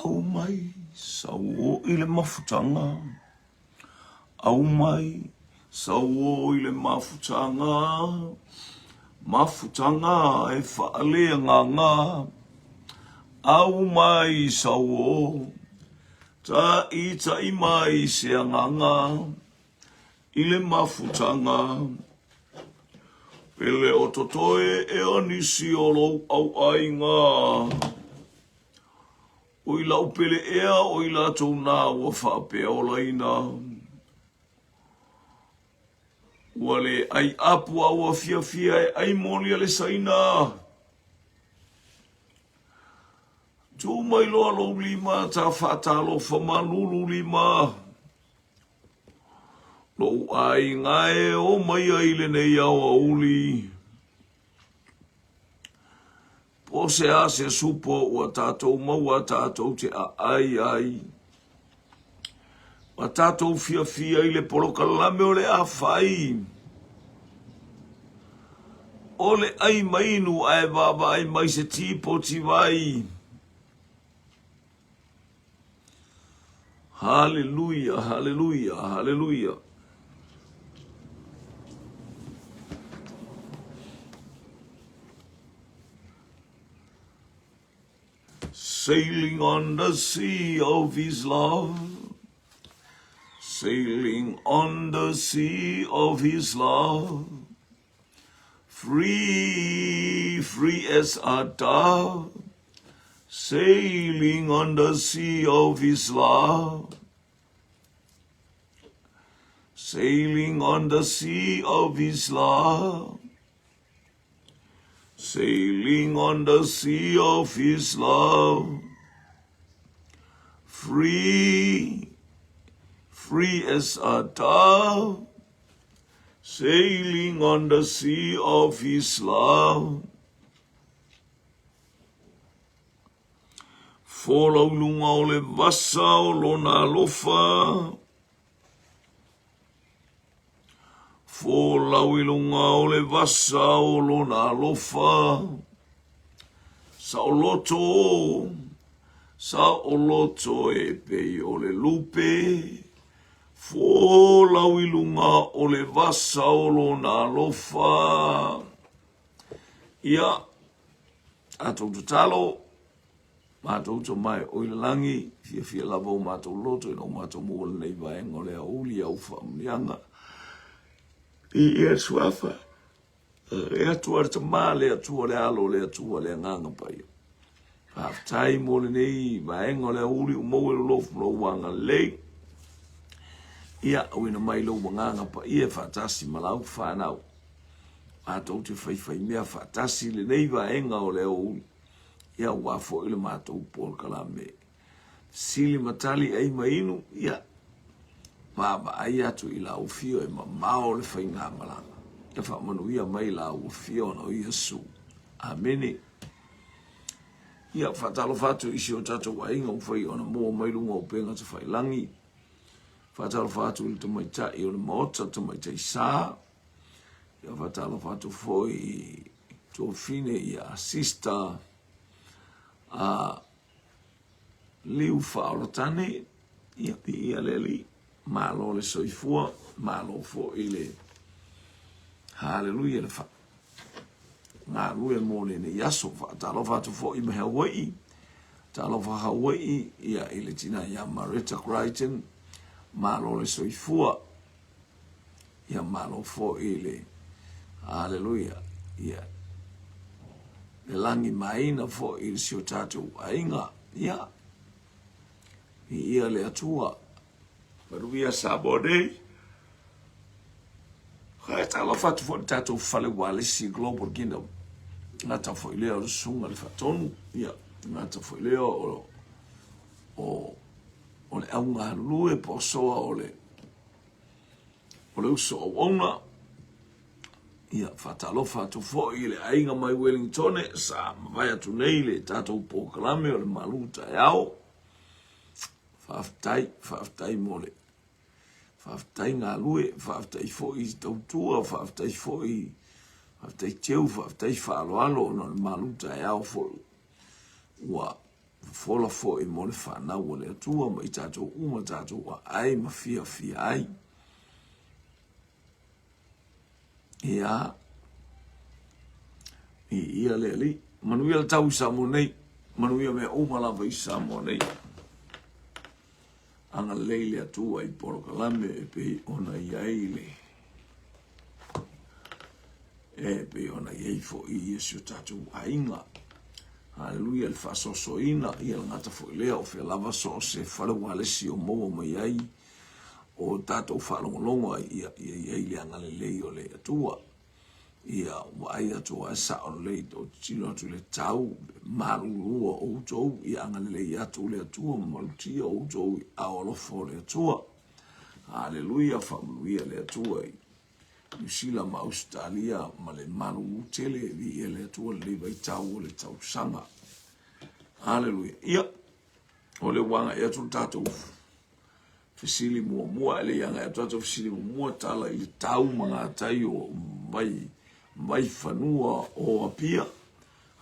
Aumai sauo i le mafutaga, aumai sauo i le mafutaga, mafutaga e faaleagaga. Aumai sauo, taitai mai se agaga i le mafutaga. E le o totoe ea nisi o lou auaiga. O i lau pele ea o i latou nā ua faapeaolaina. Ua le ai apu a ua fiafia e ai moli a le Saina. Tuu mai loa lou lima ta faatalofa malulu lima. Lou aiga e o mai ai i lenei aoauli. Po o se a se supo ua tatou maua tatou te aai ai. Ua tatou fiafia i le polokalame o le a fai. O le ai mainu ae vaavaai mai se tipoti vai. Haleluia, haleluia, haleluia. Sailing on the sea of his love. Sailing on the sea of his love. Free, free as a dove. Sailing on the sea of his love. Sailing on the sea of his love. Sailing on the sea of his love. Free, free as a dove. Sailing on the sea of his love. Folau lunga o le vasa o lona alofa. Folau i lunga o le vasa o lona alofa. Saoloto, saoloto e pei o le lupe. Folau i luga o le vasa o lona alofa. Ia, tatou tatalo, matou Tama e oi le lagi, fiafia lava o matou loto ina o matou maua lenei vaega o le aoauli au faamanuiaga. I ia suafa, Le Atua le Tama, le Atua le Alo, le Atua le Agaga Paia. Faafetai mo lenei vaega o le aoauli ua maua i lou lofu ma lou agalelei. Ia, auina mai lou agaga paia e faatasi ma lau fanau. Matou te faifaimea faatasi i lenei vaega o le aoauli. Ia, aua foi le matou polokalame. Sili ma tali ai ma inu, ia, vaavaai atu i lau afio e mamao le faigamalaga. Ia faamanuia mai lau afio ona o Iesu. Amene. Ia, faatalofa atu i si o tatou aiga ua fai ona maua mai luga o upega tafailagi. Faatalofa atu i le tamaitai o le Maota, tamaitai Sa. Ia, faatalofa atu foi i tuafine ia sister a Liu Faaolatane, ia viia le Alii, malo le soifua, malo foi le Haleluia le fa galue mo lenei aso. Faatalofa atu foi mai Hawaii, talofa Hawaii ia i le tina ia Maretta Crichton, malo le soifua, ia malo foi le Haleluia, ia le lagimaina foi i si o tatou aiga, ia viia le Atua. Manuia Samoa nei. Ka talofa atu foi le tatou fale ualesi Global Kingdom. Gata foi lea o le susuga le faatonu, ia gata foi lea o o o le augalulue po o soa o le o le uso auauna. Ia, faatalofa atu foi i le aiga mai Wellingtone sa mavae atu nei le tatou polokalame o le malu taeao. Faafetai, faafetai mo le faafetai galue, faafetai foi i tautua, faafetai foi, faafetai teu, faafetai faaaloalo ona o le malu taeao foi ua. Fofola foi mo le fanau a le Atua ma i tatou uma tatou aai ma fiafia ai. Ia, viia le Alii. Manuia le tau i Samoa nei, manuia mea uma lava i Samoa nei. Agalelei le Atua i polokalame e pei ona i ai le e pei ona i ai foi i si o tatou aiga. Haleluia, le faasoasoaina, ia le gata foi lea o fea lava so o se fale ualesi o maua mai ai o tatou faalogologo ai, ia, ia i ai le agalelei o le Atua. Ia vaai atu ai sao lelei, o tino atu i le tau, malulu o outou, ia agalelei atu le Atua, malutia outou i ao alofa o le Atua. Haleluia, faamanuia le Atua i Niu Sila ma Ausetalia ma le malulu tele, viia le Atua lenei vaitau o le tausaga. Haleluia. Ia, o le ua agai atu le tatou fesili muamua, e le i agai atu tatou fesili muamua, tala i le tau ma gatai o vai, vaifanua o Apia.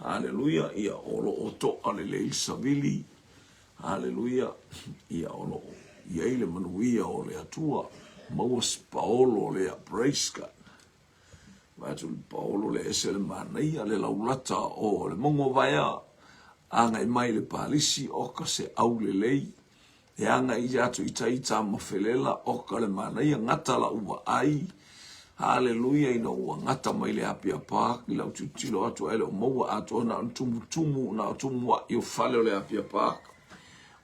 Haleluia. Ia, o lo o toa lelei le savili. Haleluia. Ia, o lo o i ai le manuia o le Atua. Maua se paolo lea. Praise God. Vaai atu le paolo lea ese le manaia le laulata o le mauga o Vaea agai mai le palisi oka se aulelei e agai atu i tai Tamafelela oka le manaia gata lau vaai Haleluia ina ua gata mai le Apia Park i lau tilotilo atu ae le o maua atoa na o ni tumutumu na o tumuai o fale o le Apia Park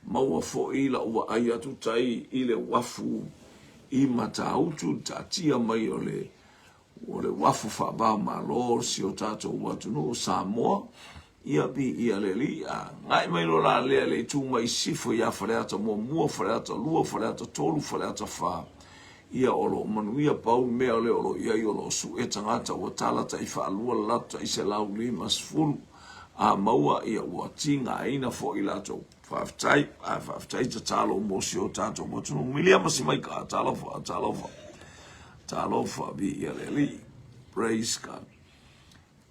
maua foi lau vaai atu tai i le uafu i Matautu le taatia mai o le o le uafu faava-o-Malo o si o tatou atunuu o Samoa, ia viia le Alii, agai mai loa la lea le itu mai i sisifo ia Faleata 1, Faleata 2, Faleata 3, Faleata 4, ia o lo o manuia pau le mea lea o lo o i ai o lo o sue tagata ua tala tai faalua le latou tai 150 a maua ia ua tigaina foi latou. Faafetai, ae faafetai tatalo mo si o tatou atunuu. Miliama Simaika, talofa, talofa, talofa, viia le Alii. Praise God.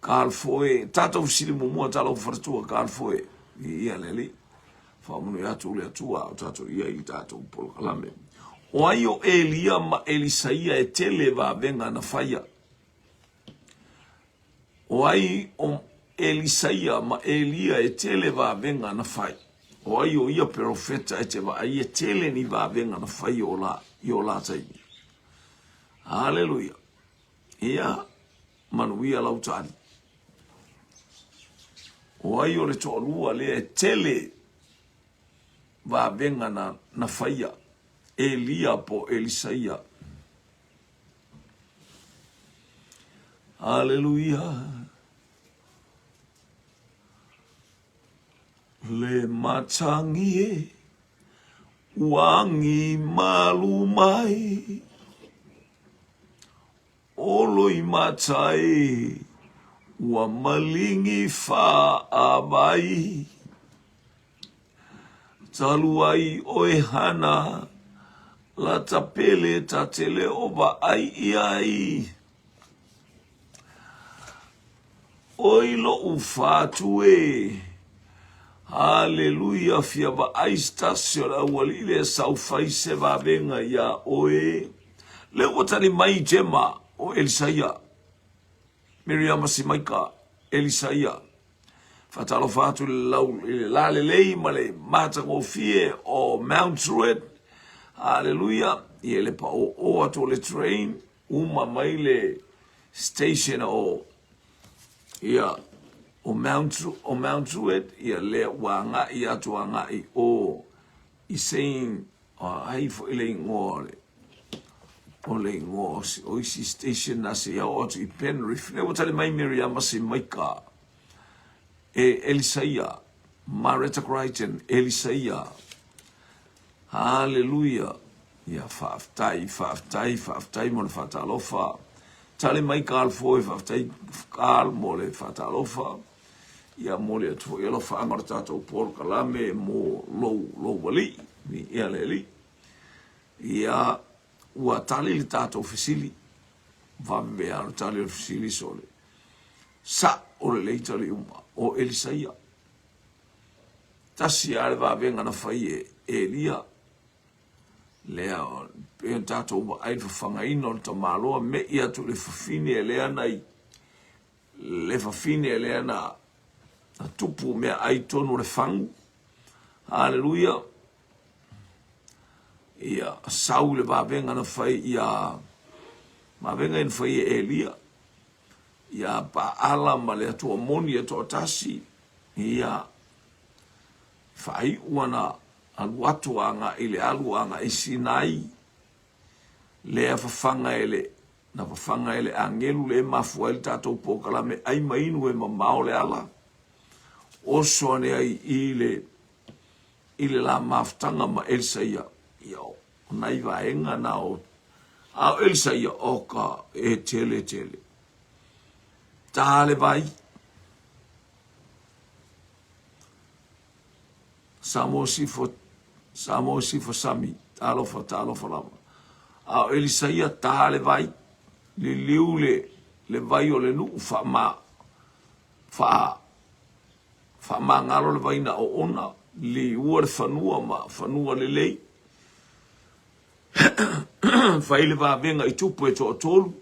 Carl Foe, tatou fesili muamua, talofa faletua, Carl Foe, viia le Alii. Faamanuia atu le Atua o tatou i ai i tatou polokalame. O ai o Elia ma Elisaia e tele vavega na faia? O ai o Elisaia ma Elia e tele vavega na fai? O ai o ia perofeta e te vaai e tele ni vavega na fai o la, i o la taimi? Haleluia. Ia, manuia lau tali. O ai o le toalua lea e tele vavega na, na faia? Elia po Elisaia. Aleluia. Le matangi e ua agi malu mai O Loimata e ua malingi faavai Talu ai oe hana lata pele ta te le o vaai i ai. Oi loʻu fatu e. Haleluia fia vaai se tasi o le aualii lea sau fai se vavega iā oe. Lea ua tali mai Jema o Elisaia, Miriama Simaika, Elisaia. Faatalofa atu i le lau i le lalelei ma le matagofie o Mount Druitt. Haleluia. Ia le pao'o atu o le train uma mai le station o ia o Mount o Mount Druitt ia lea ua agai atu agai o i Saint ai foi le igoa o le o le igoa o isi station na se ia oo atu i Penrith. Lea ua tali mai Miriama Simaika e Elisaia, Mareta Crichton, Elisaia. Haleluia. Ia faafetai, faafetai, faafetai mo le faatalofa. Tali mai Carl Foe, faafetai Carl mo le faatalofa. Ia momoli atu foi alofaaga o le tatou polokalame mo lou, lou alii, ia le alii. Ia, ua tali le tatou fesili, vave lava le tali o le fesili sole. Sa o lelei tali uma, o Elisaia. Tasi lava le vavega na fai e Elia, lea pei ona tatou vaai i le fafagaina o le tamaloa, me'i atu i le fafine lea na i le fafine lea na tupu meaai i totonu o le fagu. Haleluia! Ia, sau le vavega na fai ia vavega na fai e Elia ia Paala ma le Atua moni e toatasi, ia faaiu ana alu atu agai i le alu agai i Sinai, lea fafaga e le na fafaga e le agelu le mafua ai le tatou polokalame ai ma inu e mamao le ala, oso ane ai i le i le la mafutaga ma Elisaia. Ia, o nai vaega na o a o Elisaia o ka e tele tele. Tā le vai. Samoa Sifo, Samoa Sifo Sami, talofa, talofa lava. A o Elisaia tā le vai, liliu le, le vai o le nuu faama, faa, Faamagalo le vai na oona, liua le fanua ma fanua lelei. Fai le vavega i tupu e toatolu.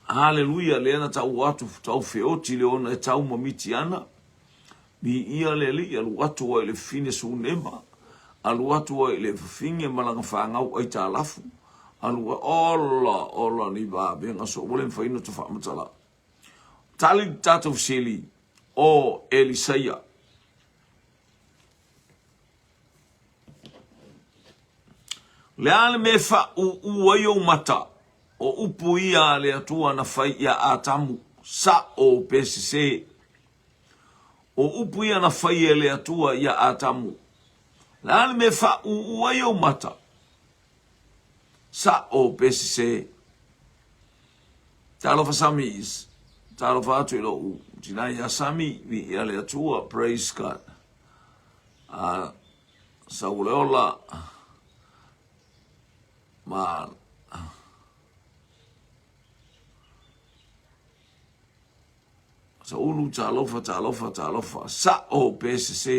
Haleluia, lea na tau atu, tau feoti le ona e tau ma Mitiana. Viia le Alii, alu atu ai le fafine Sunema, alu atu ai le fafine ma lana fanau aitalafu, alu ola, ola ni vavega so ua le mafai ona ta faamatala. Tali le tatou fesili o Elisaia. Le a le mea e faaūū ai ou mata? O upu ia a le Atua na fai iā Atamu, sa'o pe sesē. O upu ia na fai e le Atua iā Atamu. Le a le mea e faaūū ai ou mata? Sa'o pe sesē. Talofa Sami, talofa atu i lou tina ia Sami, viia le Atua, praise God. A Sauleola ma Saulu, talofa, talofa, talofa, sa'o pe sesē.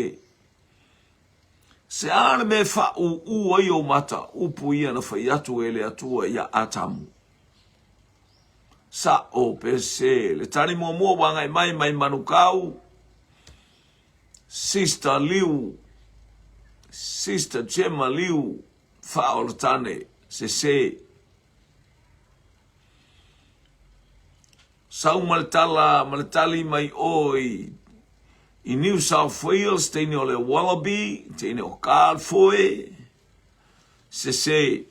Se a le mea e faaūū ai ou mata, upu ia na fai atu e le Atua iā Atamu. Sa'o pe sē. Le tali muamua ua agai mai mai Manukau, Sister Liu, Sister Gemma Liu, Faaolatane, sesē. Sau ma le tala ma le tali mai o i i New South Wales, teine o le Wallaby, teine o Carl Foe, sese.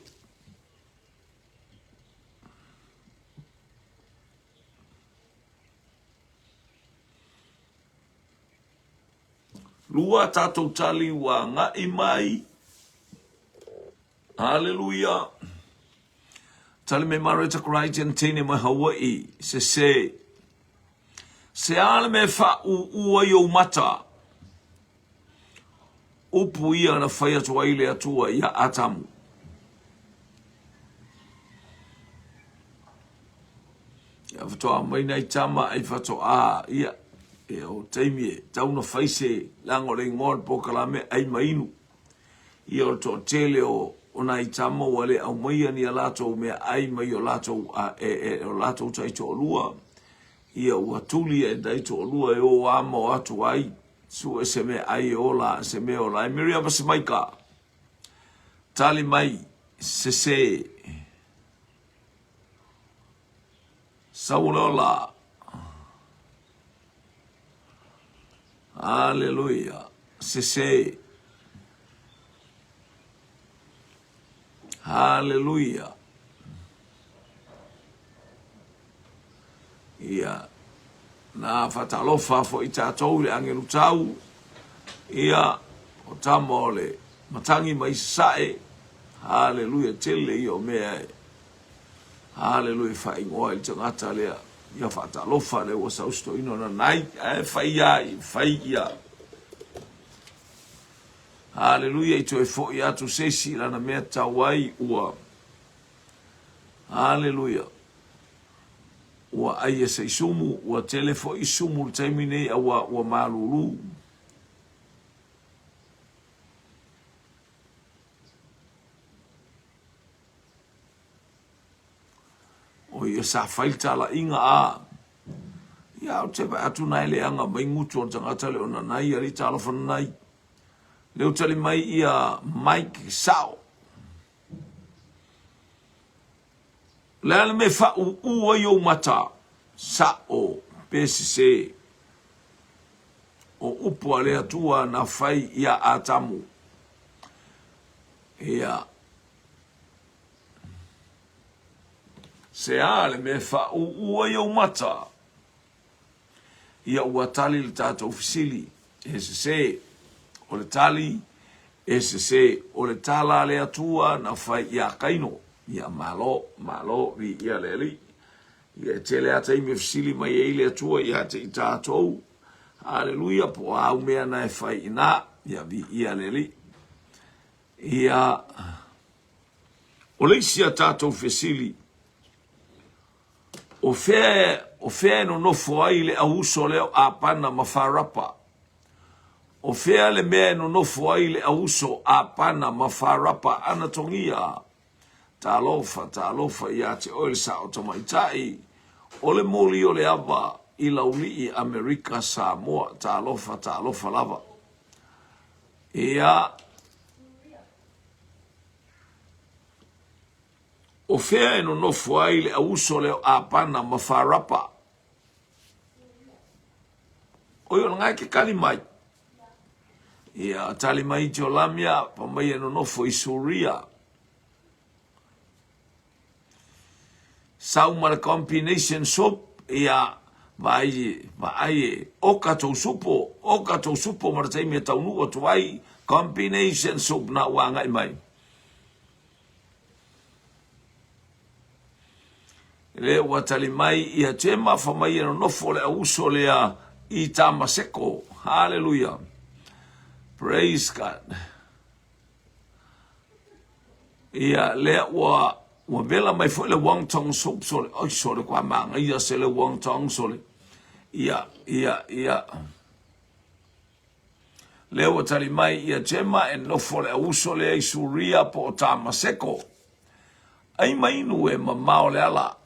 Lua tatou tali ua agai mai. Haleluia! Tali mai Mareta Crichton, teine mai Hawaii, sese. Se a le mea e faaūū ai ou mata? Upu ia na fai atu ai le Atua iā Atamu. Ia whatoa mai nei tama ai whatoa ia e o taimi e tau na fai se leaga o le ingoa o le polokalame ai ma inu. Ia o le toatele o o nai tama ua le aumaia ni a latou meaai mai o latou a e e o latou taitoalua, ia ua tuli e taitoalua e o amo atu ai, sue se meaai e ola se mea e ola ai. Miriama Semaika, tali mai, sese. Saulola. Aleluia. Sese. Haleluia. Ia. Na whatalofa fo i tātou le angelu tau. Ia. O tama o le matangi mai sae. Haleluia. Tele ia o mea e. Haleluia faaigoa i le tagata lea ia faatalofa lea ua saustoina ona nai ae fai ia fai ia Haleluia i toe foi atu se isi i lana mea tau ai ua Haleluia ua ai e se sumu ua tele foi sumu le taimi nei a ua, ua malulu. Oi, e sa fai le talaiga a. Ia, ou te vaai atu na e leaga mai gutu o le tagata le o nanai alii talofa nanai. Lea ua tali mai ia Mike Sao. O le a le mea e faaūū ai ou mata? Sao pe sese. O upu a le Atua na fai iā Atamu. Ia. Se a le mea e faaūū ai ou mata? Ia ua tali le tatou fesili, e sese. O le tali, e sese. O le tala a le Atua na fai iā Kaino. Ia malo, malo, viia le Alii. Ia e tele a taimi e fesili mai ai le Atua ia te i tatou. Haleluia, po o a au mea na e fai inā. Ia viia le Alii. Ia, o le isi a tatou fesili, O fea, o fea e nonofo ai le auuso lea o Apana ma Farapa? O fea le mea e nonofo ai le auuso Apana ma Farapa Anatogia? Talofa, talofa iā te oe le sao tamaitai o le moli o le ava i Laulii Amerika Samoa. Talofa, talofa lava. Ia. O fea e nonofo ai le auuso lea o Apana ma Farapa? Oi, o lena e ke tali mai. Ia, tali mai Jolamia, pa mai e nonofo i Suria. Sau ma le combination soup, ia, vaai, vaai e, oka tou supo, oka tou supo ma le taimi e taunuu atu ai, combination soup na ua agai mai. Lea ua tali mai ia Jema fa mai e nonofo le auuso lea i Tamaseko. Haleluia. Praise God. Ia lea ua ua vela mai foi le Wong Tong Soup sole. Oi sole kwa manga ia se le Wong Tong sole. Ia ia ia. Lea ua tali mai ia Jema e nofo le auuso lea i Suria po o Tamaseko. Ai ma inu e mamao le ala.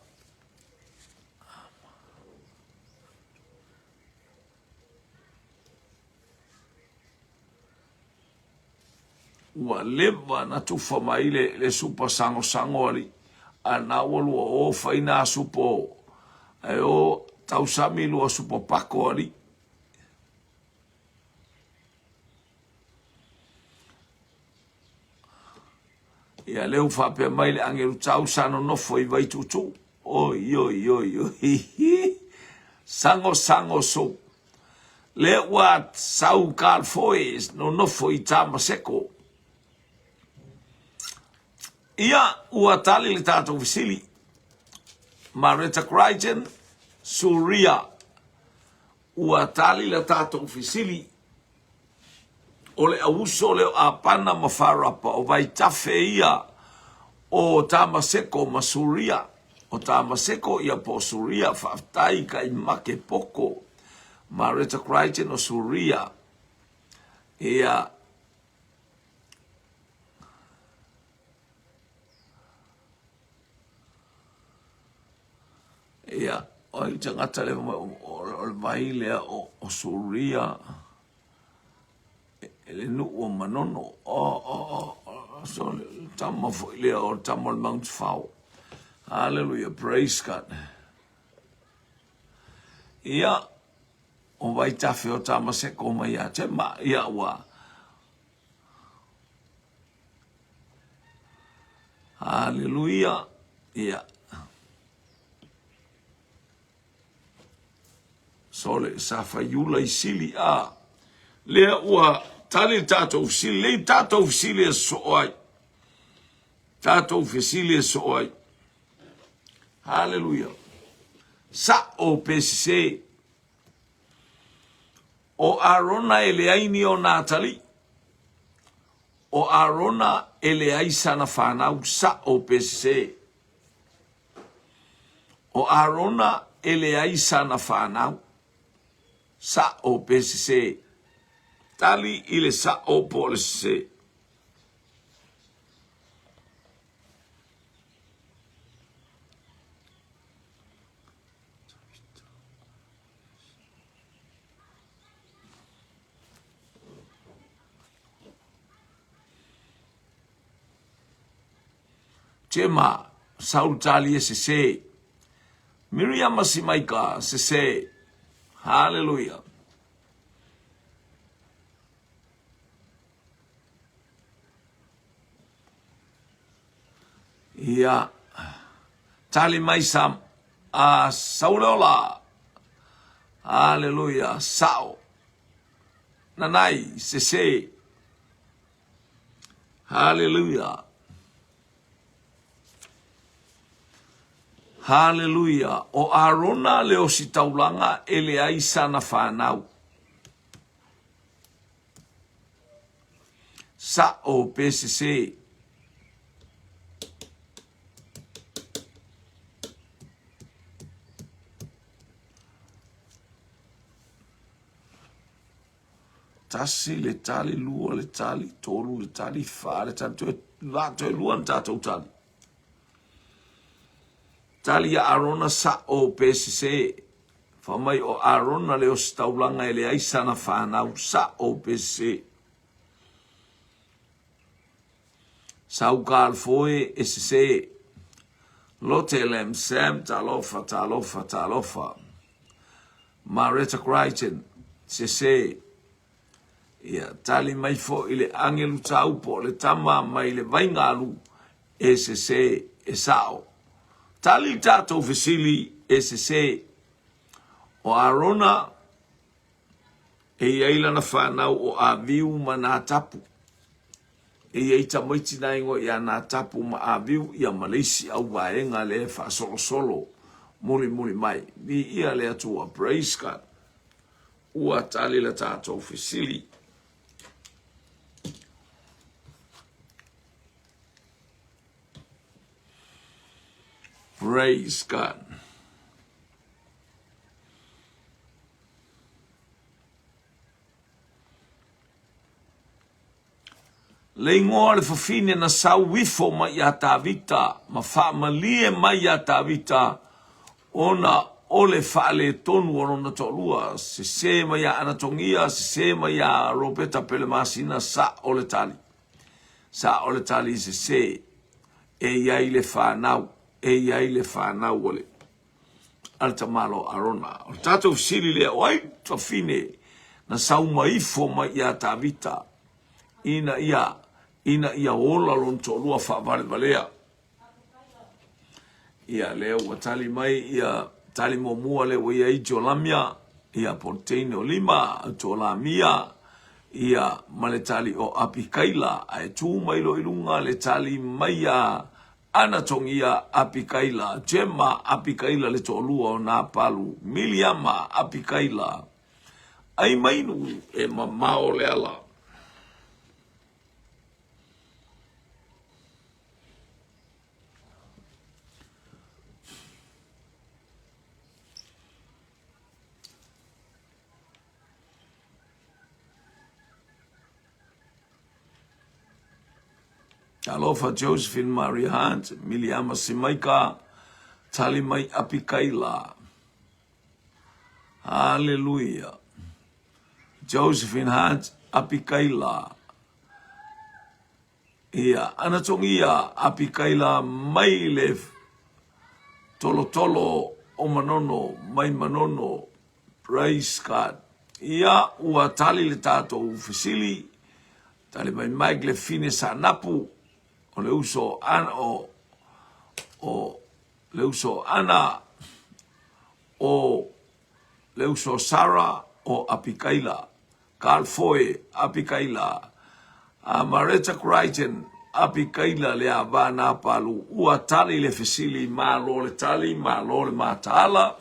Ua leva na tufa mai le, le supa sagosago alii, a na ua lua o fai nā supo, e o tausami lua supo pako alii. Ia lea ua faapea mai le agelu tau sa nonofo i Vaituutuu. Oi, oi, oi, oi. Sango, sango, so. Lea ua sau Carl Foy nonofo i Tamaseko. Ia, ua tali le tatou fesili. Mareta Crichton, Suria. Ua tali le tatou fesili, O le auuso lea o Apana ma Farapa, o vaitafe ia o Tamaseko ma Suria. O Tamaseko ia po o Suria, faafetai ka i make poko. Mareta Crichton o Suria. Ia, Ia, o ai tagata lea o le vai lea o, o Suria, e le nuu o Manono. O, o, o, so le tama foi lea o le tama o le Mount Fao. Hallelujah, praise God. Ia, o Vaitafe o Tamaseko mai ia Tema, ia ua, Haleluia. Ia. Sole, sa faiula i sili a. Lea ua tali le tatou fesili, lei tatou fesili e soo ai. Tatou fesili e soo ai. Haleluia. Sa'o pe sese. O Arona e leai ni ona atalii. O Arona e leai sana fanau sa'o pe sesē. O Arona e leai sana fanau sa'o pe sesē. Tali i le sa'o po o le sesē. Jema, Saul Tali e sese. Miriama Simaika, sese. Haleluia. Ia, tali mai sa, a Sauleola. Haleluia, sao. Nanai, sese. Haleluia. Haleluia. O Arona le ositaulaga e leai sana fanau. Sa'o pe sesē. Tasi le tali, lua le tali, tolu le tali, fa le tali, toe, la, toe lua na tātou tali. Tali a Arona sa'o pe sesē. Fa mai o Arona le ositaulaga e leai sana fanau, sa'o pe sesē. Sau Foe e sesē. Lote Lem Sam, talofa, talofa, talofa. Maretta Crichton, sesē. Ia, tali mai foi le agelu tau po o le tama mai le vaigalu e sesē, e sa'o. Tali le tatou fesili e sesē. O Arona e i ai lana fanau o Aviu ma Natapu. E i ai tamaiti na ingoa ia Natapu ma Aviu ia ma le isi au vaega lea e faasolosolo mulimuli mai. Viia le Atua. Praise God. Ua tali la tatou fesili. Praise God. Le ingoa o le fafine na sau ifo mai iā Tavita ma faamalie mai iā Tavita ona o le faaletonu o lona toalua, sesē mai iā Anatogia, sesē mai iā Ropeta Pelemasina, sa'o le tali. Sa'o le tali sesē. E i ai le fanau, e i ai le fanau o le a le tamalo Arona. O le tatou fesili lea, o ai fafine na sauma ifo mai iā Tavita ina ia ina ia ola lona toalua faavalevalea? Ia, lea ua tali mai ia tali muamua lea ua i ai Jolamia, ia po o le teine o Lima, Jolamia, ia ma le tali o Apikaila, ae tu mai loa i luga le tali mai a Anatogia, Apikaila, Jema, Apikaila le toalua o Napalu, Miliama, Apikaila, Aimainu e mamao le ala. Talofa Josephine Maria Hunt, Miliama Simaika, tali mai Apikaila. Haleluia. Josephine Hunt, Apikaila. Ia, Anatogia, Apikaila mai le tolotolo o Manono, mai Manono. Praise God. Ia, ua tali le tatou fesili, tali mai Mike le fine Saanapu, o le uso o Ana, o, o le uso o Ana, o le uso o Sarah, o Apikaila, Carl Foe, Apikaila, a Maretta Crichton, Apikaila le ava Napalu, ua tali le fesili, malo le tali, malo le mataala,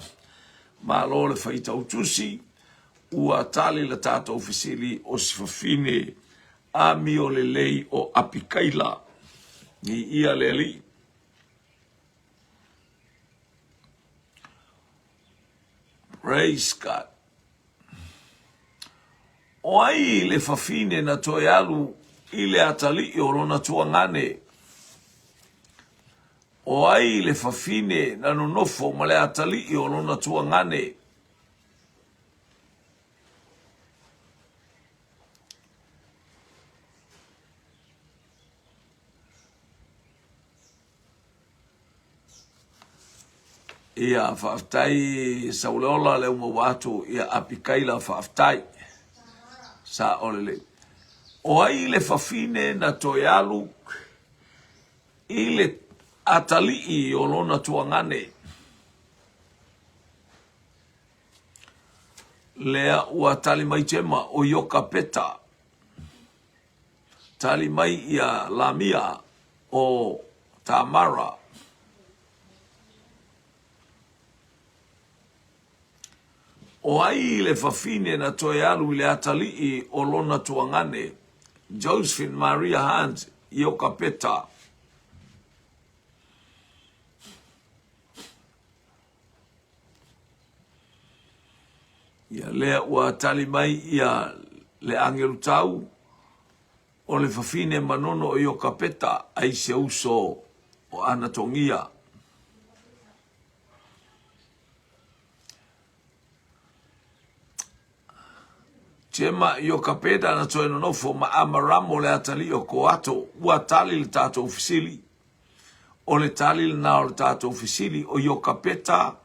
Malo le faitau tusi, ua tali la tatou fesili o si fafine amio lelei o Apikaila. Viia le Alii. Praise God. O ai le fafine na toe alu i le atalii o lona tuagane? O ai le fafine na nonofo ma le atalii o lona tuagane? Ia, faafetai Sauleola le uma ua atu ia Apikaila faafetai. Sa o lelei. O ai le fafine na toe alu i le atalii o lona tuagane? Lea ua tali mai Jema o Iokapeta. Tali mai ia Lamia o Tamara. O ai le fafine na toe alu i le atalii o lona tuagane, Josephine Maria Hans Iokapeta? Ia lea ua tali mai ia le agelu tau o le fafine manono o Iokapeta ai se uso o Anatogia. Tema Iokapeta na toe nonofo ma Amaramo le atalii o Koato. Ua tali le tatou fesili. O le tali lena o le tatou fesili, o Iokapeta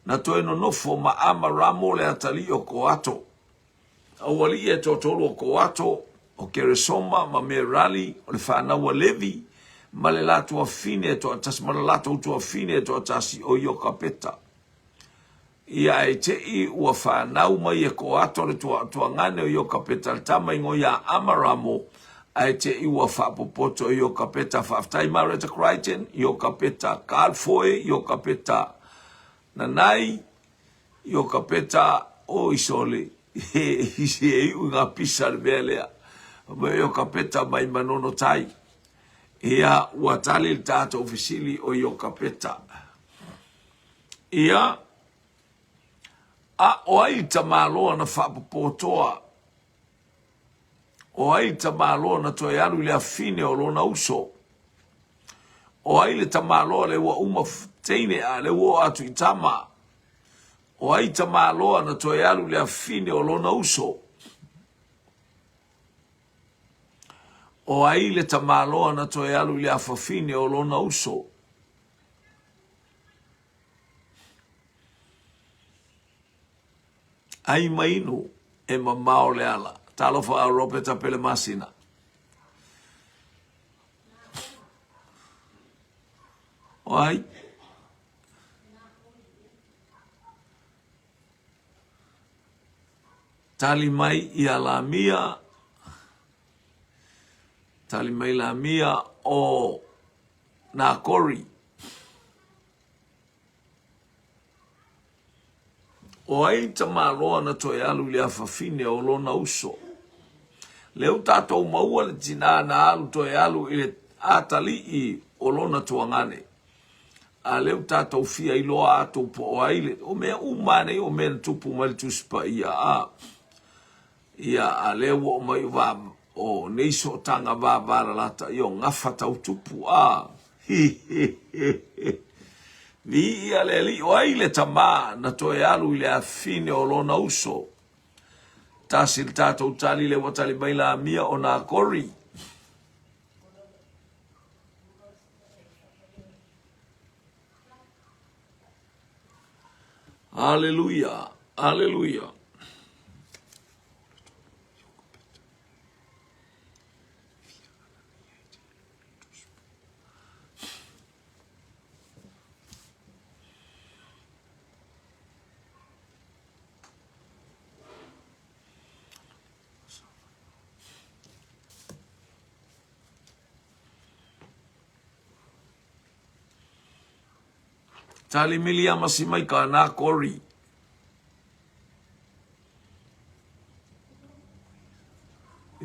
na toe nonofo ma Amaramo le atalii o Koato. Aualii e toatolu o Koato, o Keresoma ma Merali, o le fanau a Levi, ma le latou afine e toatasi, ma le latou tuafine e toatasi, o Iokapeta. Ia ae te i ua fanau mai e Koato le tuatuagane o Iokapeta le tama ingoa ia Amaramo, ae te i ua faapopoto e Iokapeta. Faafetai Mareta Crichton, Iokapeta Carlfoe, Iokapeta Nanai, Iokapeta o Isole. E iu i ngā pisa le mea lea. Mai Iokapeta mai Manono Tai. Ia, ua tali le tatou fesili o Iokapeta. Ia, a o ai tamaloa na faapopotoa? O ai tamaloa na toe alu i le afine o lona uso? O ai le tamaloa le ua uma teine a le ua oo atu i tama? O ai tamaloa na toe alu i le afine o lona uso? O ai le tamaloa na toe alu i le afafine o lona uso? Ai ma inu e mamao le ala. Talofa a Ropeta Pelemasina. O ai? Tali mai ia Lamia. Tali mai Lamia o Nakori. O ai tamaloa na toe alu i le afafine o lona uso? Lea ua tatou maua le tinā na alu toe alu i le atalii o lona tuagane. A lea ua tatou fia iloa atu po o ai le, o mea uma nei o mea na tupu mai le Tusi Paia a. Ia, a lea ua oo mai o va, o nei sootaga vavalalata, ia o gafa tau tupu, a, hi, hi, hi, hi. Viia le Alii, o ai le tamā na toe alu i le afine o lona uso? Tasi le tatou tali lea ua tali mai Lamia o Nakori. Aleluia, aleluia. Tali Miliama Simaika nā Kori.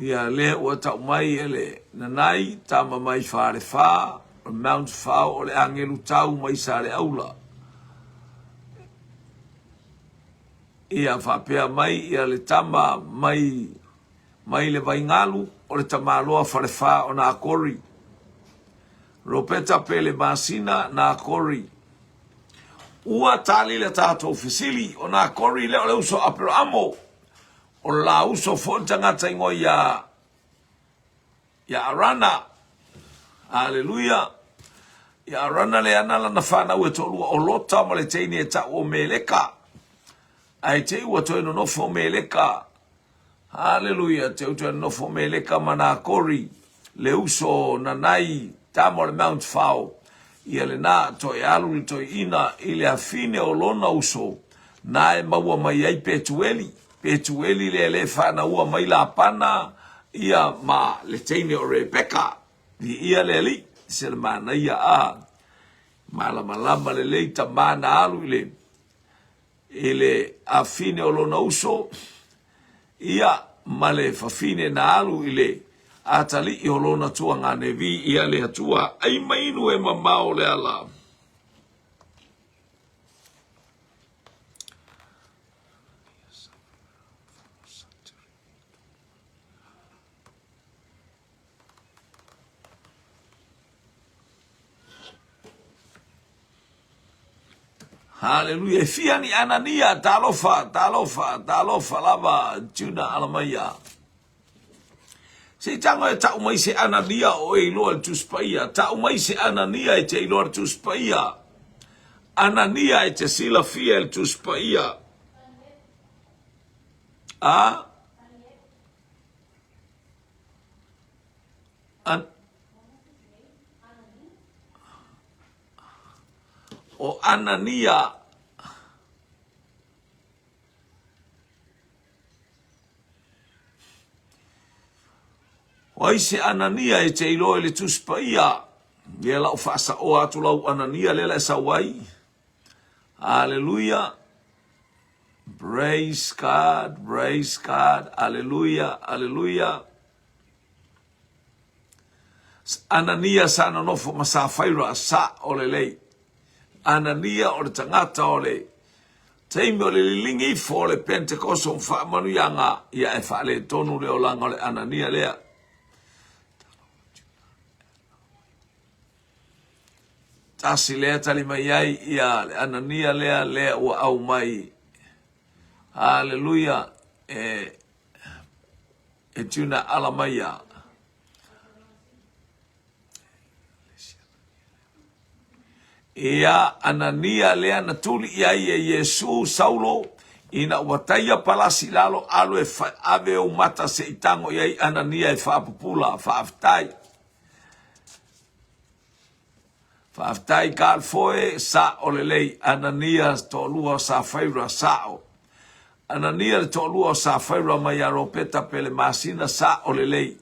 Ia lea ua tau mai e le Nanai, tama mai Falefa, o Mount Fao o le agelu tau mai Saleaula. Ia faapea mai ia le tama mai mai le Vaigalu o le tamaloa Falefa o nā Kori. Ropeta Pele Masina, nā Kori. Ua tali le tatou fesili, o nā Kori lea o le uso Aperamo, o le la uso foi le tagata ingoa ia, ia Arana. Aleluia. Ia Arana lea na lana fanau e toalua o Lota ma le teine e tau o Meleka. Ae te i ua toe nonofo o Meleka. Haleluia, te u toe nonofo o Meleka ma Nakori, le uso o Nanai, tama o le Mount Fao. Ia lena, toe alu le toeaina i le afine o lona uso, na e maua mai ai Petueli. Petueli lea le fanaua mai Lapana, ia ma le teine o Rebeka. Viia le Alii, se le manaia a malamalama lelei tama na alu i le i le afine o lona uso, ia ma le fafine na alu i le atalii o lona tuagane. Viia le Atua, ai mainu e mamao le ala. Haleluia. E fia ni Anania, talofa, talofa, talofa lava, Juna alamaia. Se i tago e tau mai se Anania o e iloa le Tusi Paia. Tau mai se Anania e te iloa le Tusi Paia. Anania e te silafia le Tusi Paia. A? An o Anania O ai se Anania e te iloa i le Tusi Paia? Ia lau faasaoa atu lau Anania lea la e sau ai. Aleluia. Praise God, praise God. Aleluia, aleluia. Anania sa nonofo ma Safaira, sa o lelei. Anania o le tagata o le taimi o le liligi ifo o le Pentekoso ma faamanuiaga, ia e faaletonu le olaga o le Anania lea. Tasi lea tali mai ai ia le Anania lea lea ua aumai. Haleluia e e tuna ala mai ia. Ia Anania lea na tuli i ai e Iesu Saulo ina ua taia palasi i lalo alu e ave ou mata se i tago i ai Anania e faapupula. Faafetai. Faafetai Carl Foe, sa'o lelei. Anania toalua o Safaira, sa'o. Anania le toalua o Safaira mai ia Ropeta Pelemasina, sa'o lelei.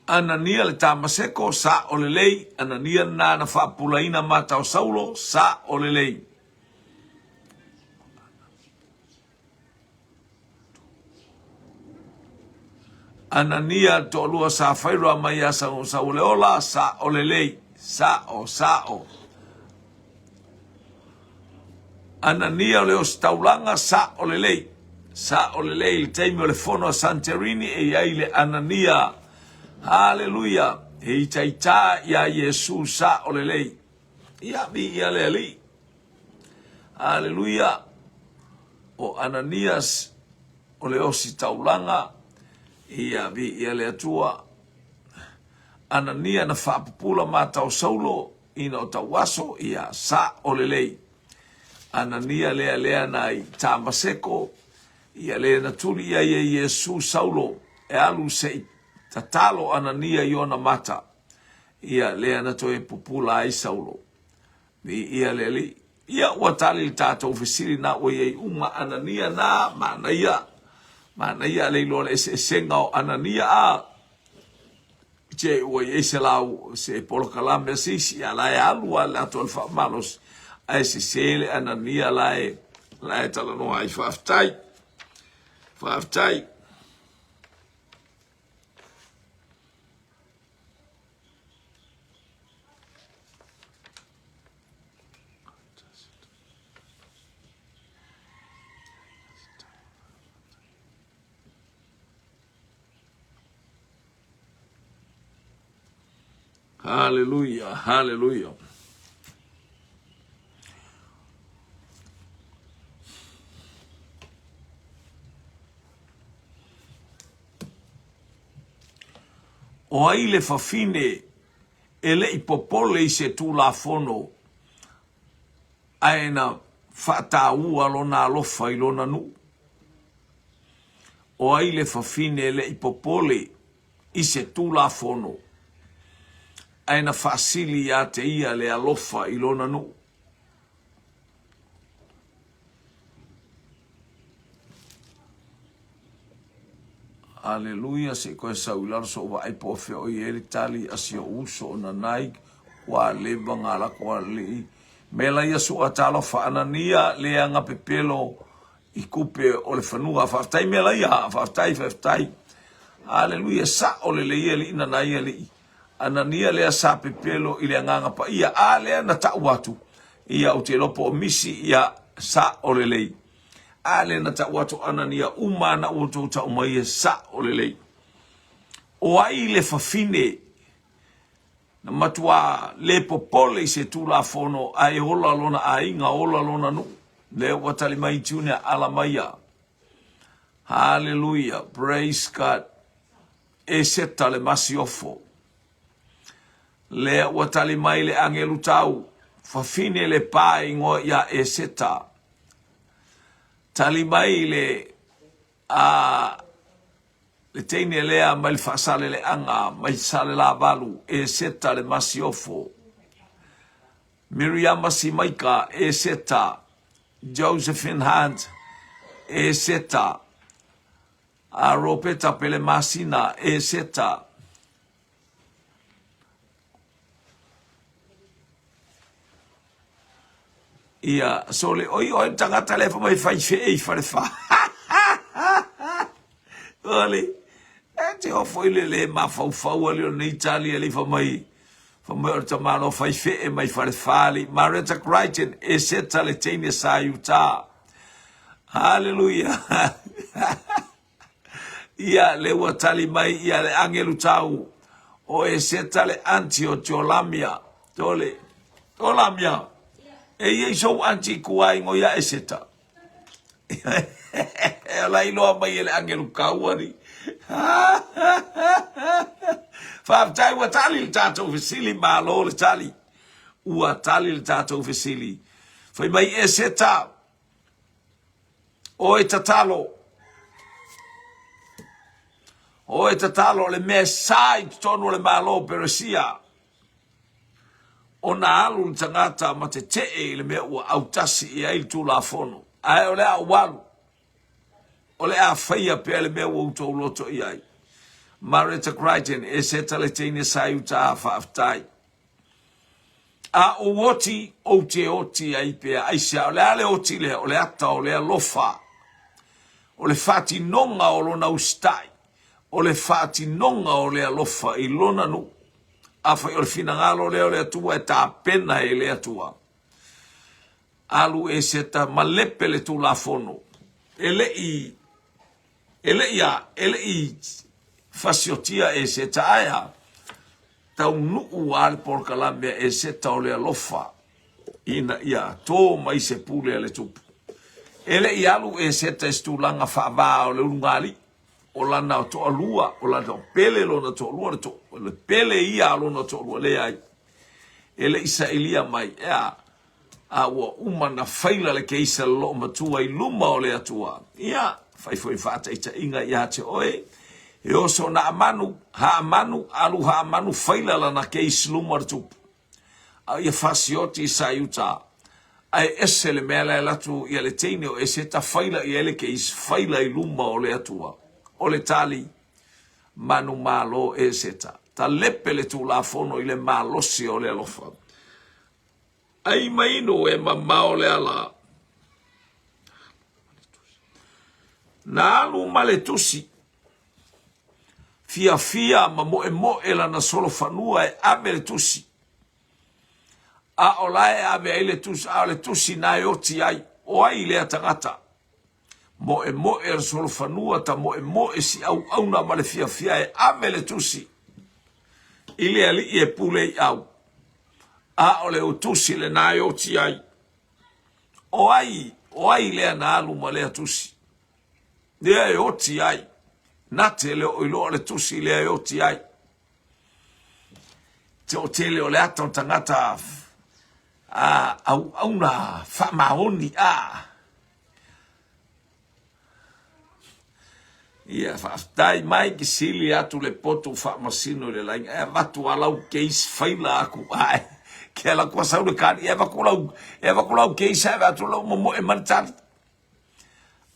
Anania le Tamaseko, sa'o lelei. Anania lena na faapupulaina mata o Saulo, sa'o lelei. Anania toalua Safaira mai ia Sauleola, sa'o lelei, sa'o, sa'o. Anania o le ositaulaga, sa'o lelei, sa'o lelei. I le taimi o le fono a Santerini e i ai le Anania, haleluia, e itaitā iā Iesu, sa'o lelei. Ia, viia le Alii. Aleluia! O Ananias o le ositaulaga, ia viia le Atua. Anania na faapupula mata o Saulo ina o tauaso, ia sa'o lelei. Anania lea lea na i Tamaseko, ia le na tuli i ai e Iesu Saulo e alu se i tatalo Anania i ona mata, ia lea na toe pupula ai Saulo. Viia le Alii. Ia, ua tali le tatou fesili na ua i ai uma Anania na, manaia, manaia le iloa le eseesega o Anania a ce ua i ai se lau, se polokalame a se isi, a la e alu a le atoa le faamalosi, ae sese le Anania la e, la e talanoa ai. Faafetai. Faafetai. Haleluia, haleluia. O ai le fafine e le i popole i se Tulafono ae na faataua lona alofa i lona nuu? O ai le fafine e le i popole i se Tulafono ae na faasili ia te ia le alofa i lona nuu? Aleluia, se i koe sau i lalo soʻu vaai po o fea o i ai le tali a si oʻu uso o Nanai, ua leva ngā lako alii. Me la ia sua talofa Anania leaga pepelo i kupe o le fanua. Faafetai me la ia, faafetai, faafetai. Aleluia, sa'o lelei alii Nanai alii. Anania lea sa pepelo i le Agaga Paia, a lea na ta'u atu, ia ou te iloa po o misi, ia sa'o lelei. A lea na ta'u atu Anania uma ana ua outou ta'u mai e sa'o lelei. O ai le fafine na matuā le popole i se Tulafono ae ola lona aiga, ola lona nuu? Lea ua tali mai Junior, ala mai ia. Hallelujah, praise God. Eseta le masiofo. Lea ua tali mai le agelu tau, fafine le pa ingoa ia Eseta. Tali mai le a le teine lea mai le faasaleleaga mai Salelavalu, Eseta le masiofo. Miriama Simaika, Eseta. Josephine Hunt, Eseta. A Ropeta Pelemasina, Eseta. Ia, sole, oi oe le tagata lea fai mai fai fee i Falefa. Ole, e te ofo i le le mafaufau ali o nei tali ali fai mai, fai mai o le tamalo fai fee mai Falefa ali. Mareta Crichton, Eseta le teine sa i uta. Haleluia! Ia, le ua tali mai ia le agelu tau, o Eseta le anti o Jolamia. Tole, Jolamia, e iai sou anti kua ingo ia Eseta. E la iloa mai e le agelu kau ani. Faafetai ua tali le tatou fesili, malo le tali. Ua tali le tatou fesili. Fai mai Eseta, Oe tatalo, oe tatalo le mea e sa i totonu o le Malo o Peresia, ona alu le tagata ma tetee i le mea ua autasi i ai le Tulafono, ae o le a ou alu, o le a faia pea le mea ua outou loto i ai. Mareta Crichton, Eseta le teine sa i uta, faafetai. A ou oti, ou te oti ai pea. Aisea, o le a le oti lea? O le ata o le alofa. O le faatinoga o lona usitai. O le faatinoga o le alofa i lona nuu. Afai o le finagalo lea o le Atua e tapena e le Atua. Alu Eseta malepe le Tulafono. E le i E le i a, e le i fasiotia Eseta ae a, taunuu a le polokalame a Eseta o le alofa ina ia tō mai se pule a le tupu. E le i alu Eseta i se tulaga faava o le ulugalii, o lana toalua, o lana pele lona toalua, le, to, le pele ia a lona toalua, leai. E le i sailia mai, e a, a ua uma na faila le keisa loomatua i luma o le Atua. Ia, fai foi faataitaiga ia te oe, e oso na amanu, haamanu, alu haamanu faila lana keis luma o le tupu. A ia fasioti i Saiuta, ae ese le mea la e latu ia le teine o Eseta faila i ai le keis, faila i luma o le Atua. O le tali, manumalo Eseta. Talepe le Tulafono i le malosi o le alofa. Ai mainu e mamao le ala. Na alu ma le tusi. Fiafia ma moemoe lana solofanua e ave le tusi. A o la e ave ai le tusi, a o le tusi na e oti ai. O ai lea tagata? Moemoe le solofanua ta moemoe si auauna ma le fiafia e ave le tusi. I le alii e pule i au, a o le utusi lena e oti ai. O ai, o ai lea na alu ma lea tusi? Lea e oti ai. Na te le o iloa le tusi lea e oti ai. Te o tele o le ata o tagata a auauna faamaoni a. Ia, faafetai mai ke sili atu le potu faamasino i le laina. E avatu a lau case faila aku ae. Ke ala kua sau le kali, e avatu lau, e avatu lau case ae avatu lau momoe ma le tali.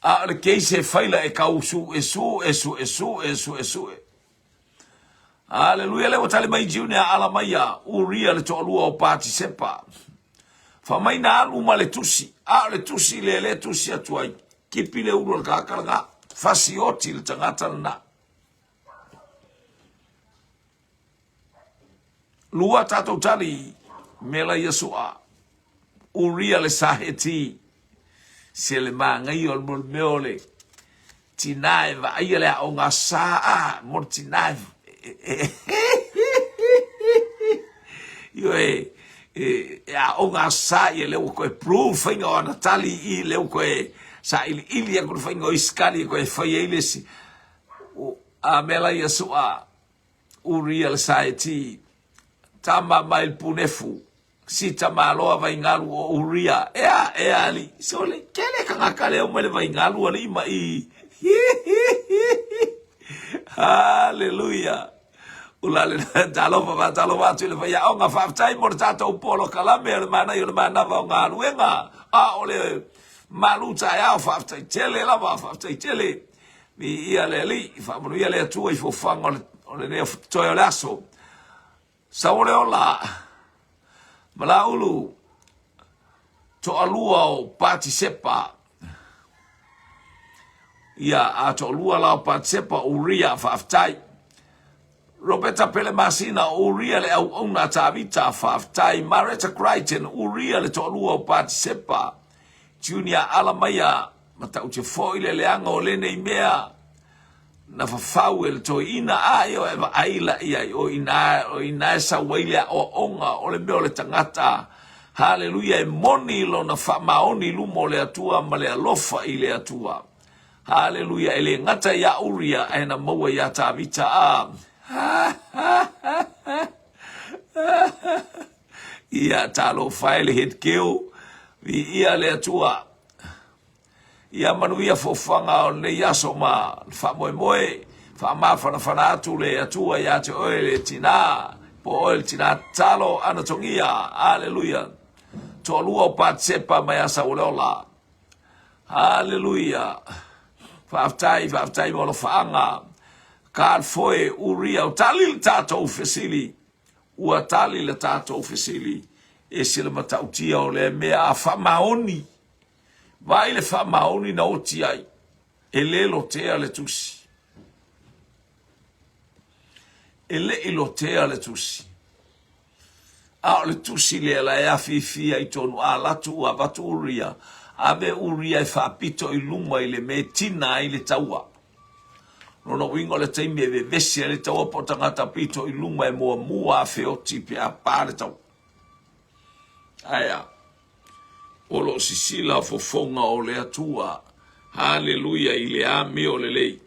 A o le case e faila e kau su e su e su e su e su e su e. Aleluia, lea ua tali mai June a ala mai ia Uria le toalua o Patisepa. Fa mai na alu ma le tusi, a o le tusi lea le tusi atu ai. Kipi le ulu o le tagata lena, fasi oti le tagata lena. Lua tatou tali, mela ia sua. Uria le Saheti, se le māngaia o le mea o le tinā e vaaia le aoga sa a, mo le tinā e ioe, e aoga sa ia lea ua toe prove faiga o ana tali i lea ua toe sailiili atu le faiga o isi tali e toe fai ai le isi. A mea la ia sua, Uria le Saeti, tama mai le punefu, sita maloa vaigalu o Uria, ea, ea ali, sole, kele tagata lea mai le vaigalu alii ma i. Hallelujah. Ula le talofa faatalofa atu i le faiaoga, faafetai mo le tatou polokalame o le manaia o le manava o galuega, a o le malu taeao, faafetai tele lava, faafetai tele. Viia le Alii, faamanuia le Atua i fofoga o lenei toe o le aso. Sau o le ola, Malaulu, toalua o Patisepa. Ia, a toalua la o Patisepa, Uria, faafetai. Roberta Pele Masina, Uria le auauna a Tavita, faafetai. Mareta Crichton, Uria le toalua o Patisepa. Junior Alamaia, Matautia foi le leaga o lenei mea na fafau e le toeaina, a ioe, e vaai la i ai, o ina, o ina e sau ai le aoaoga o le mea o le tagata, haleluia, e moni lona faamaoni i luma o le Atua ma le alofa i le Atua. Haleluia, e le gata iā Uria, ae na maua iā Tavita, a. Ia, talofa e le head girl, viia le Atua. Ia manuia fuafuaga o lenei aso ma le faamoemoe, faamafanafana atu le Atua ia te oe le tinā, po o oe le tinā tatalo, Anatogia, Aleluia. Toalua o Patisepa mai Asauoleola. Aleluia. Faafetai, faafetai mo alofaaga. Carl Foe, Uria, o tali le tatou fesili. Ua tali le tatou fesili. Ese le matautia o lea mea a faamaoni. Vaai le faamaoni na oti ai, e le lotea le tusi. E le i lotea le tusi. A o le tusi lea la e afifi ai tonu a latu ua avatu Uria, ave Uria e faapito i luma i le mea e tina ai le taua. Lona uiga o le taimi e vevesi ai le taua po o tagata pito i luma e muamua a feoti pe a pa le taua. Ae a? O lo o sisila fofoga o le Atua, haleluia, i le amio lelei.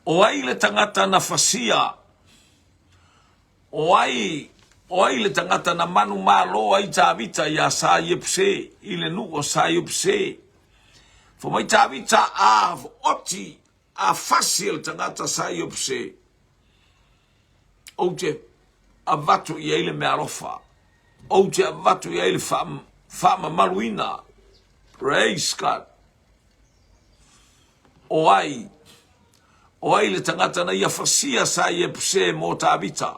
O ai le tagata na fasia? O ai, o ai le tagata na manumalo ai Tavita iā Saiepuse, i le nuu o Saiepuse? Fai mai Tavita, A oti, a fasi e le tagata Saiepuse, ou te avatu i ai le meaalofa, ou te avatu i ai le faamamaluina. Praise God. O ai? O ai le tagata na ia fasia sa Iepuse mō Tāvita?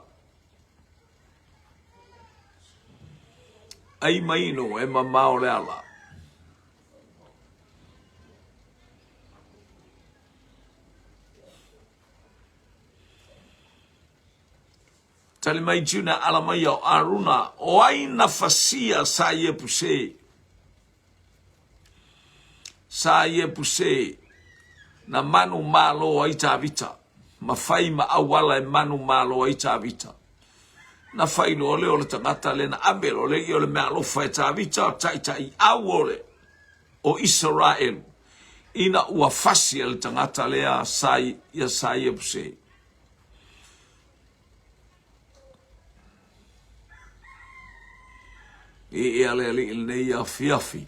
Ai maino e mamao le ala. Tali mai Juna ala mai o Aruna, o ai na fasia sa Iepuse? Sa Iepuse, na manumalo ai Tavita, ma fai ma auala e manumalo ai Tavita. Na fai loa lea o le tagata lea na ave loa lea ia o le meaalofa e Tavita, taitaiau o le o Isaraelu, ina ua fasi e le tagata lea sa ia sa Iepuse. Viia le Alii i lenei afiafi.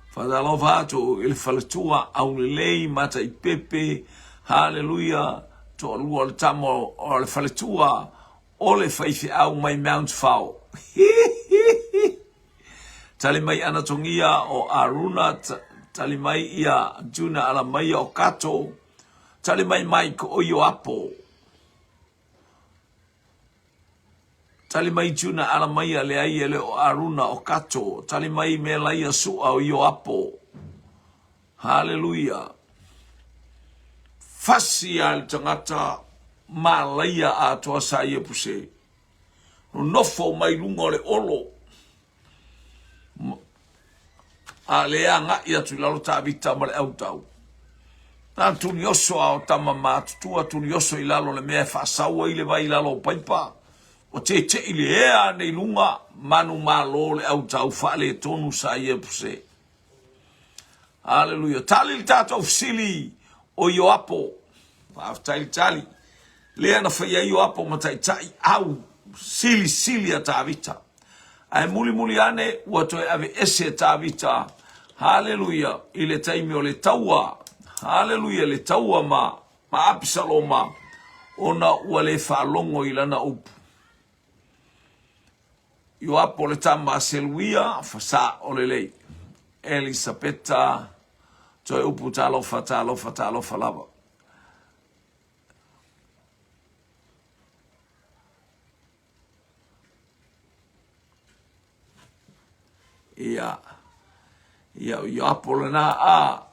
Faatalofa atu i le faletua aulelei mataipepe, haleluia, toalua o le tama o le faletua o le faifeau mai Mount Fao. Tali mai Anatogia o Aruna, tali mai ia Juna Alamaia o Kato, tali mai Mike o Ioapo. Tali mai Juna Alamaia leai e le o Aruna o Kato, tali mai Melaia Sua o Ioapo. Haleluia. Fasi a le tagata malaia atoa sa ia puse. Nonofo mai luga o le olo. A le agai atu i lalo Tavita ma le autau. Na tulioso a o tama matutua tulioso i lalo le mea e faasau ai le vai i lalo o paipa. Ua tete'i le ea ane i luga, manumalo le autau faaletonu sa ia puse. Aleluia. Tali le tatou fesili o Ioapo. Faafetai le tali. Lea na fai ai Ioapo ma taitai au silisili a Tavita. Ae mulimuli ane ua toe aveese e Tavita. Haleluia. I le taimi o le taua. Haleluia. Le taua ma, ma Apisaloma ona ua le faalogo i lana upu. Ioapo le tama a Seluia, fasao lelei. Elisapeta, toe upu talofa, talofa, talofa lava. Ia, ia, o Ioapo lena a.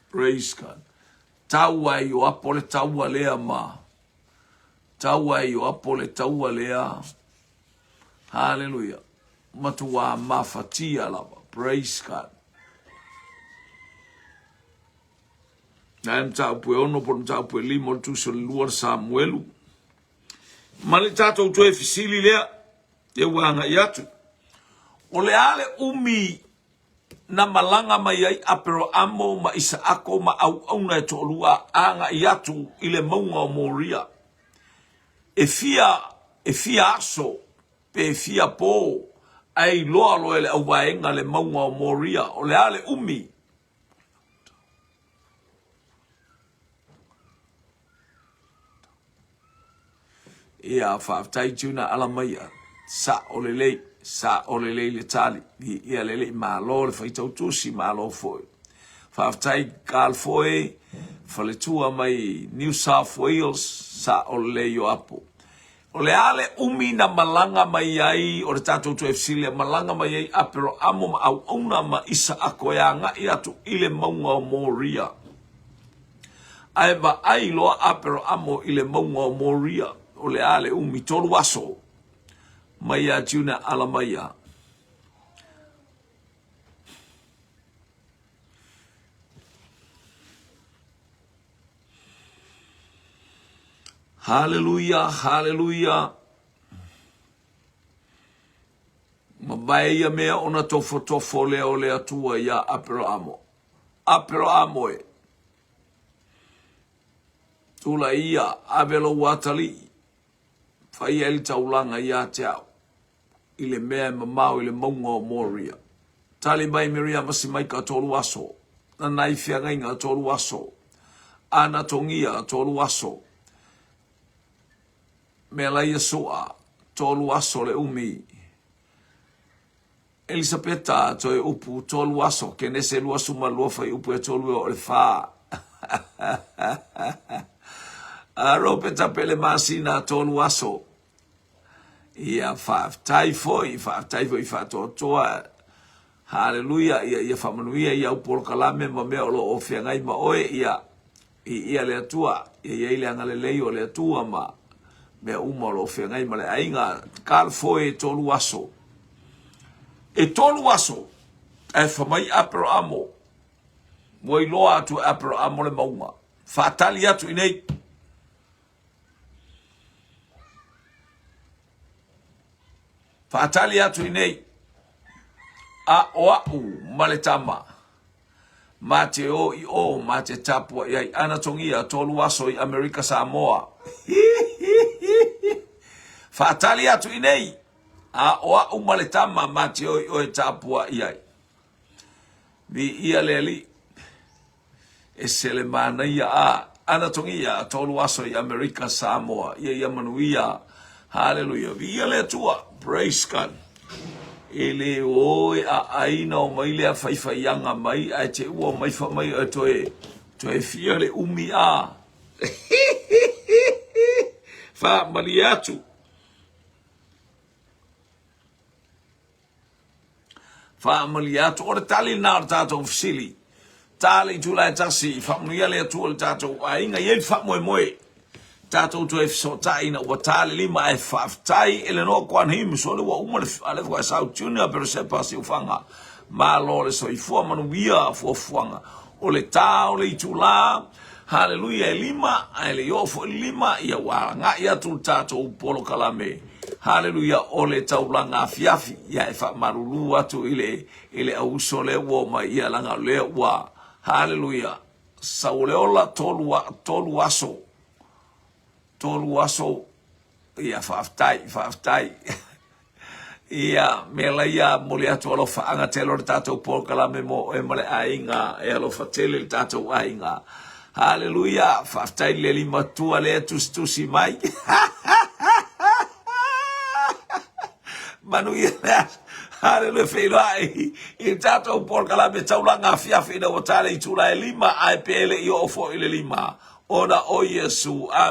Praise God. Taua e Ioapo le taua lea ma. Taua e Ioapo le taua lea. Hallelujah. Matua mafatia lava. Praise God. Na e mataupu e ono po le mataupu e lima o le tusi o le lua le Samuelu. Ma le tatou toe fesili lea, e ua agai atu. O le a le umi na malaga mai ai Aperoamo ma Isaako ma auauna e toalua agai atu i le mauga o Moria. E fia, e fia aso pe fia po, ae iloa loa e le auvaega le mauga o Moria, o le a le umi? Ia, faafetai Juna Alamaia. Sa'o lelei, sa'o lelei le tali. Ia lelei, malo le faitau tusi, malo foi. Faafetai Carl Foe, faletua mai New South Wales, sa'o lelei Ioapo. O le a le umi na malaga mai ai o le tatou toe fesili e malaga mai ai Aperoamo ma auauna ma Isaako e agai atu i le mauga o Moria. Ae vaai loa Aperoamo i le mauga o Moria, o le a le umi, tolu aso mai ia Juna Alamaia. Haleluia, haleluia. Mavae ia mea ona tofotofo lea o le Atua iā Aperahamo. Aperahamo e, tulai ia, ave lou atalii, fai ai le taulaga ia te au. i le mea e mamao i le mauga o Moria. Tali mai Miriama Simaika tolu aso, Nanai Feagaiga tolu aso, Anatogia tolu aso, Melaia Sua tolu aso le umi, Elisapeta toe upu tolu aso, Kenese 22 fuaiupu e tolu e oo i le fa. Ropeta Pele Masina tolu aso. Ia, faafetai foi, faafetai foi faatoatoa. Haleluia, ia, ia faamanuia i au polokalame ma mea o lo o feagai ma oe, ia, viia le Atua, ia i ai le agalelei o le Atua ma mea uma o lo o feagai ma le aiga. Kalfoe e tolu aso. E tolu aso, ae fai mai Aperamo, ua iloa atu e Aperamo le mauga. Faatali atu i nei. Faatali atu i nei, a o a'u ma le tama, ma te o i o ma te tapua'i ai. Ana togia, tolu aso i Amerika Samoa. Faatali atu i nei, a o a'u ma le tama ma te o i o e tapua'i ai. Viia le Alii. Ese le manaia a ana togia tolu aso i Amerika Samoa ia ia manuia Haleluia viia le Atua praise God e le o e aai na o mai lea faifaiaga mai ae te ua o mai fa mai e toe toe fia le umi a faamalie atu. Faamalie atu, o le tali lena o le tatou fesili. Ta le itula e tasi, faamanuia le Atua i le tatou aiga, i ai le faamoemoe. Tatou toe fesootai ina ua ta le lima ae faafetai Eleanor Kuan Him, sole ua uma le a lea foi sau Junior Peresepa Siufaga. Malo le soifua manuia fuafuaga. O le ta o le itula, haleluia e lima, ae le i oo foi le lima, ia ua agai atu le tatou polokalame. Haleluia, o le taulaga afiafi, ia e faamalulu atu i le, i le au uso lea ua omai, ia leaga o lea ua, haleluia, sau o le ola, tolu, tolu aso, tolu aso, ia faafetai, faafetai. Ia, mea laia momoli atu alofaaga tele o le tatou polokalame mo oe ma le aiga, e alofa tele le tatou aiga. Haleluia, faafetai i le alii matua lea e tusitusi mai. Manuia le aso. Haleluia, feiloai i le tatou polokalame taulaga afiafi ina ua ta le itula e lima, ae pe le i oo foi i le lima, ona o Iesu. Amene.